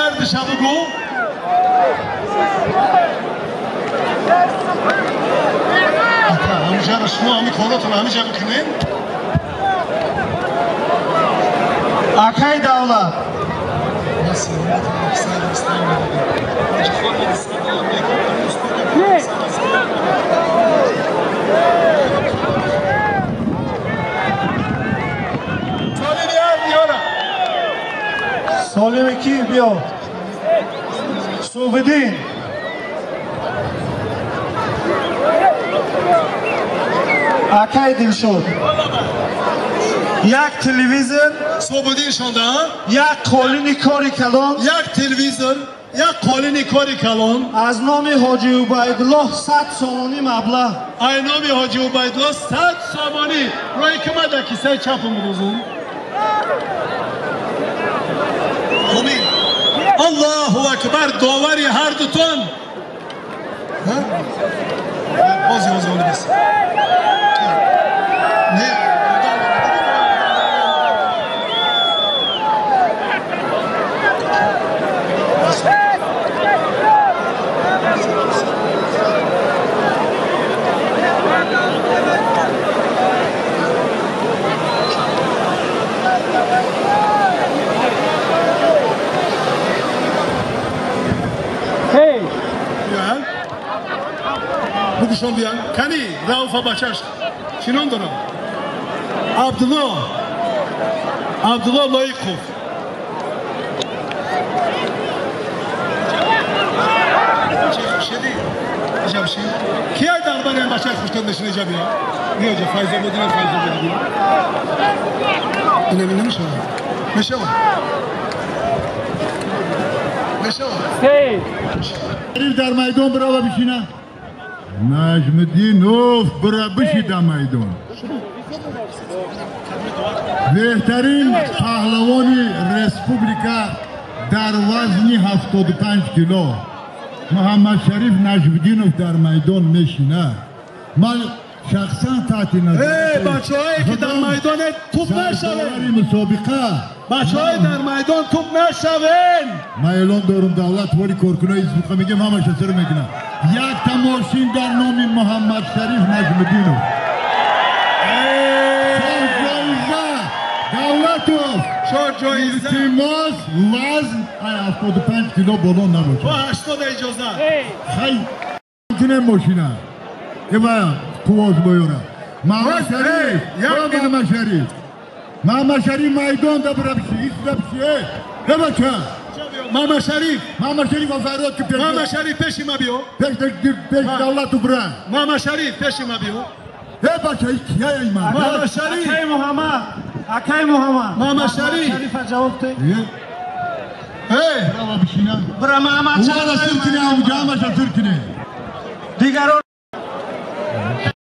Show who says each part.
Speaker 1: Дардиша бугу. Ака, ҳамҷара шумо ҳами коротон ҳамиҷа бикунем?
Speaker 2: Акай давлат. Солими ки биё? Сувидин. Акай Дилшод. Як телевизор.
Speaker 1: Свободин шонда,
Speaker 2: як қолини кори калон.
Speaker 1: Як телевизор, як қолини кори калон.
Speaker 2: Аз номи Ҳоҷи Убайдуллоҳ 100 сомонӣ маблағ.
Speaker 1: Ай номи Ҳоҷи Убайдуллоҳ 100 сомонӣ. Рои ки ман дар кисаи чапам будозум. Омин. Аллоҳу акбар, довари ҳар дутон. Бози бози оли бес. Не. Букушон бия. Кани Рауфа бачаш. Чӣ ном дорам? Абдулло. Абдулло Лоиқов. Ки ай дар бари ин бачаи хушдод нишина иҷа бия? Биё ҷа Файзободина Файзободи бия. Инами намешавад. Мешавад. Мешавад.
Speaker 3: Дар майдон бирава бишина. Наҷмиддинов бира биши дар майдон. Беҳтарин паҳлавони республика дар вазни 75 кило Муҳаммадшариф Наҷмиддинов дар майдон мешинад. Ман шахсан таҳти назар
Speaker 1: бачаҳое ки дар майдоне туп нашавед,
Speaker 3: мусобиқа
Speaker 1: бачаҳои дар майдон туп нашавен.
Speaker 3: Ман эълон дорум, давлат вори коркунои ҳизбиқа мегем, ҳамаша сир мекунам. Як тамошин дар номи Муҳаммадшариф Наҷмиддинов. Шоҳ ҷоиза Давлатов.
Speaker 1: Шоҳ ҷоиза.
Speaker 3: Илтимос, вазн 75 кило боло набошад.
Speaker 1: Бо 80 иҷоза.
Speaker 3: Хай кунем мошина. Эва қувоз боёра. Муҳаммадшариф, Муҳаммадшариф. Муҳаммадшариф майдон да бира биши, исра биши. Э бача.
Speaker 1: Муҳаммадшариф,
Speaker 3: Муҳаммадшариф фарёд ки пеш.
Speaker 1: Муҳаммадшариф пеши ма биё.
Speaker 3: Пеш пеш давлату бира.
Speaker 1: Муҳаммадшариф пеши ма биё.
Speaker 3: Э бача, кия ай ма?
Speaker 1: Муҳаммадшариф.
Speaker 2: Акай Муҳаммад. Акай Муҳаммад.
Speaker 1: Муҳаммадшариф.
Speaker 2: Шарифа ҷавоб те.
Speaker 1: Э,
Speaker 3: бирава бишина.
Speaker 2: Бира Муҳаммадшариф.
Speaker 3: Ӯра сир кунӣ, ҳамаша сир кунӣ.
Speaker 2: Дигарон